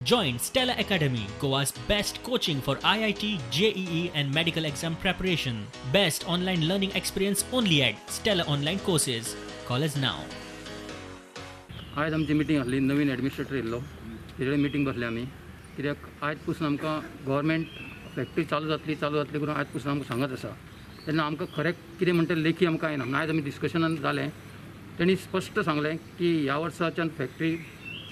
Join Stella Academy, Goa's best coaching for IIT, JEE, and medical exam preparation. Best online learning experience only at Stella Online Courses. Call us now. आयज आमची meeting आसली, नवीन administrator येयल्लो, तेजे कडेन meeting बसले आमी. कित्याक आयज पसून आमकां गव्हर्मेंट फॅक्टरी चालू जातली, चालू जातली करून आयज पसून आमकां सांगत आसा. तेन्ना आमकां खरें कितें म्हणटा लेखी आमकां येना. म्हणून आयज आमी डिस्कशनान जालें, तेणी स्पश्ट सांगलें की ह्या वर्साच्यान फॅक्टरी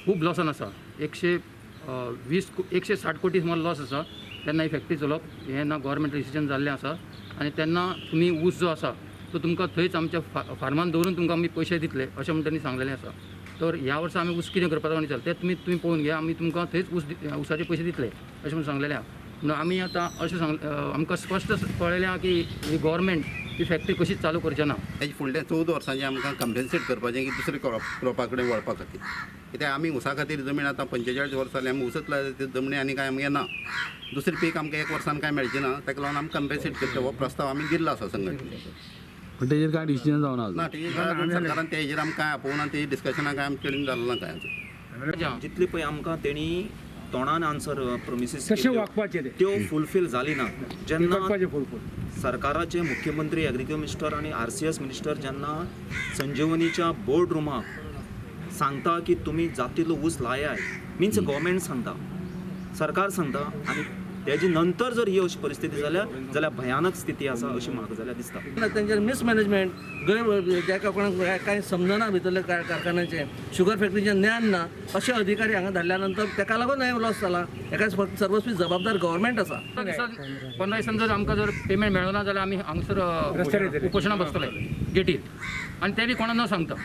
खूब लॉसान आसा. 120, 160 कोटी सुमार लॉस आसा. तेन्ना ही फॅक्टरी चलोवप हें ना, गव्हर्मेंट डिसिजन जाल्लें आसा. आनी तेन्ना तुमी ऊस जो आसा तो तुमकां थंयच आमच्या फार्मान दवरून तुमकां आमी पयशे दितले अशें म्हण तेणी सांगलेलें आसा. तर ह्या वर्सा आमी ऊस कितें करपाचो आनी चल तें तुमी तुमी पळोवन घेया, आमी तुमकां थंयच ऊस ऊसाचे पयशे दितले अशें म्हूण सांगलेलें आहा. म्हणून आमी आतां अशें सांग आमकां स्पश्ट कळ्ळेलें आहा की ही गव्हर्मेंट ही फॅक्टरी कशीच चालू करचे ना. तेजे फुडले 14 वर्सांचे आमकां कंपेन्सेट करपाचें की दुसरे क्रॉपा कडेन वळपा खातीर. कित्याक आमी ऊसा खातीर जमीन आतां 45 वर्सां जालीं आमी ऊसच लायता, ते जमनी आनी कांय आमगे ना. दुसरें पीक आमकां एक वर्सान कांय मेळचें ना, ताका लागून आमी कंपेन्सेट करचें हो प्रस्ताव आमी दिल्लो आसा संघटनेक. पण तेजेर कांय डिसिजन जावना? ना, तेजेर अजून सरकारान तेजेर आमकां कांय आपोवना, ते डिस्कशनां कांय आमचे कडेन जालें ना कांय अजून. जितली पळय आमकां तेणी तोंडान आन्सर प्रोमिसीस कशें वागपाचें तें त्यो फुलफील जाली ना. जेन्ना करपाचें फुलफूल सरकाराचे मुख्यमंत्री, एग्रीकल्चर मिनिस्टर आनी आरसीएस मिनिस्टर जेन्ना संजीवनीच्या बोर्ड रुमाक सांगता की तुमी जात तितलो ऊस लायाय, मिन्स गव्हर्मेंट सांगता, सरकार सांगता, आनी तेजे नंतर जर ही अशी परिस्थिती जाल्यार जाल्यार भयानक स्थिती आसा अशी म्हाका जाल्यार दिसता. तेंचे मिसमॅनेजमेंट, गैर, जाका कोणाक कांय समजना भितरले कारखान्याचें, शुगर फॅक्टरीचें ज्ञान ना अशे अधिकारी हांगा धाडल्या नंतर तेका लागून हें लॉस जाला. हेका फक्त सर्वस्वी जबाबदार गव्हर्मेंट आसा. 15 दिसान जर आमकां जर पेमेंट मेळना जाल्यार आमी हांगसर उपोशणां बसतले गेटीर, आनी ते बी कोणाक न सांगता.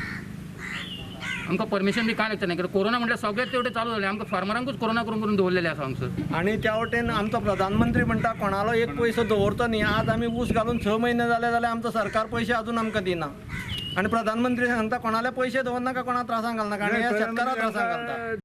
आमकां परमिशन बी कांय लागचें ना, कित्याक कोरोना म्हटल्यार सगळें तेवटेन चालू जालें, आमकां फार्मरांकूच कोरोना करून करून दवरलेलें आसा हांगसर. आनी त्या वटेन आमचो प्रधानमंत्री म्हणटा कोणालो एक पयसो दवरचो न्ही. आज आमी ऊस घालून 6 म्हयने जाले जाल्यार आमचो सरकार पयशे अजून आमकां दिना. आनी प्रधानमंत्री सांगता कोणाले पयशे दवरनाका, कोणा त्रासांक घालनाका, आनी ह्या शेतकारां त्रासांक घालता.